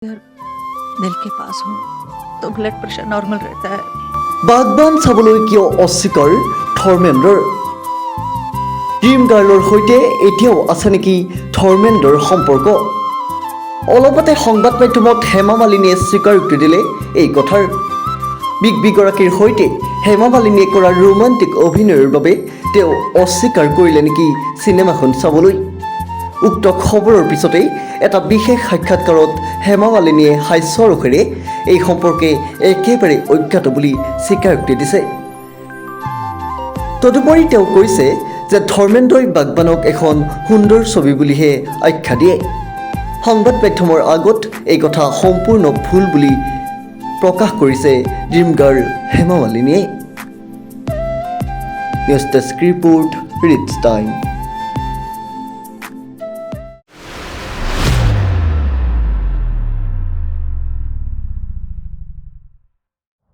अगर दिल के पास हो तो ब्लड प्रेशर नॉर्मल रहता है। বাগবান চাবলৈ কিয় অস্বীকাৰ ধৰ্মেন্দ্ৰৰ? ড্ৰিম গাৰ্লৰ সৈতে এতিয়াও আছে নেকি ধৰ্মেন্দ্ৰৰ সম্পৰ্ক? অলপতে সংবাদ মাধ্যমত হেমা মালিনীয়ে স্বীকাৰোক্তি দিলে এই কথাৰ। বিগ বিগৰাকীৰ সৈতে হেমা মালিনীয়ে কৰা ৰোমান্টিক অভিনয়ৰ বাবে তেওঁ অস্বীকাৰ কৰিলে নেকি চিনেমাখন চাবলৈ? উক্ত খবৰৰ পিছতেই এটা বিশেষ সাক্ষাৎকাৰত হেমা মালিনীয়ে হাস্যৰসেৰে এই সম্পৰ্কে একেবাৰে অজ্ঞাত বুলি স্বীকাৰোক্তি দিছে। তদুপৰি তেওঁ কৈছে যে ধৰ্মেন্দ্ৰই বাগবানক এখন সুন্দৰ ছবি বুলিহে আখ্যা দিয়ে। সংবাদ মাধ্যমৰ আগত এই কথা সম্পূৰ্ণ ভুল বুলি প্ৰকাশ কৰিছে ড্ৰিম গাৰ্ল হেমা মালিনীয়ে। News desk report, Rich Time.